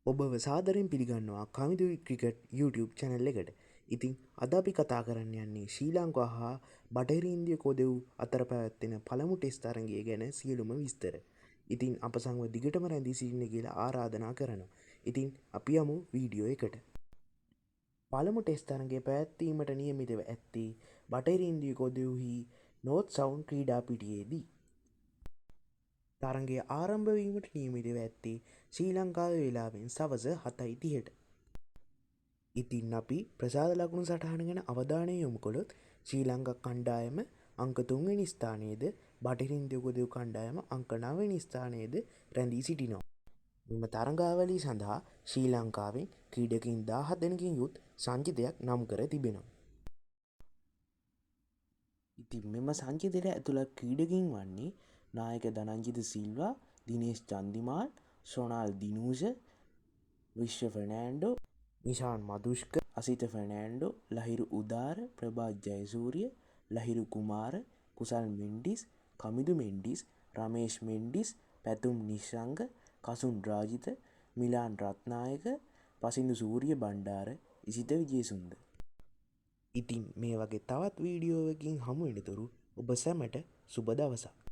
ඔබව සාදරයෙන් පිළිගන්නවා කමිදු ක්‍රිකට් YouTube channel එකට. ඉතින් අද අපි කතා කරන්න යන්නේ ශ්‍රී ලංකාව හා බටහිර ඉන්දිය කොදෙව් අතර පැවැත්වෙන පළමු ටෙස්ට් තරගය ගැන සියලුම විස්තර. ඉතින් අප සමග දිගටම රැඳී සිටින්න කියලා ආරාධනා කරනවා. ඉතින් අපි යමු වීඩියෝ එකට. පළමු ටෙස්ට් තරගය පැවැත්වීමට නියමිතව ඇත්තේ බටහිර ඉන්දිය කොදෙව්හි නෝත් සවුන්ඩ් ක්‍රීඩා පිටියේදී. තරගය ආරම්භ වීමට නියමිතව ඇත්තේ ශ්‍රී ලංකාවේ වේලාවෙන් සවස 7:30ට. ඉතින් අපි ප්‍රසාද ලකුණු සටහන ගැන අවධානය යොමු කළොත්, ශ්‍රී ලංකා කණ්ඩායම අංක 3 වෙනි ස්ථානයේද, බටහිර ඉන්දිය කොදෙව් කණ්ඩායම අංක 9 වෙනි ස්ථානයේද රැඳී සිටිනවා. මෙම තරගාවලිය සඳහා ශ්‍රී ලංකාවෙන් ක්‍රීඩකයින් 17 දෙනෙකින් යුත් සංචිතයක් නම් කර තිබෙනවා. ඉතින් මෙම සංචිතයට ඇතුළත් ක්‍රීඩකයින් වන්නේ නායක ධනංජය ද සිල්වා, දිනේෂ් චන්දිමාල්, සොනාල් දිනූෂ, විශ්ව ෆර්නෑන්ඩෝ, නිෂාන් මදුෂ්ක, අසිත ෆර්නෑන්ඩෝ, ලහිරු උදාර, ප්‍රභාත් ජයසූරිය, ලහිරු කුමාර, කුසල් මෙන්ඩිස්, කමිදු මෙන්ඩිස්, රමේෂ් මෙන්ඩිස්, පැතුම් නිශ්ශංක, කසුන් රාජිත, මිලාන් රත්නායක, පසින්දු සූරිය බණ්ඩාර, ඉසිත විජේසුන්දර. ඉතින් මේ වගේ තවත් වීඩියෝවකින් හමු වෙනතුරු ඔබ සැමට සුබ දවසක්.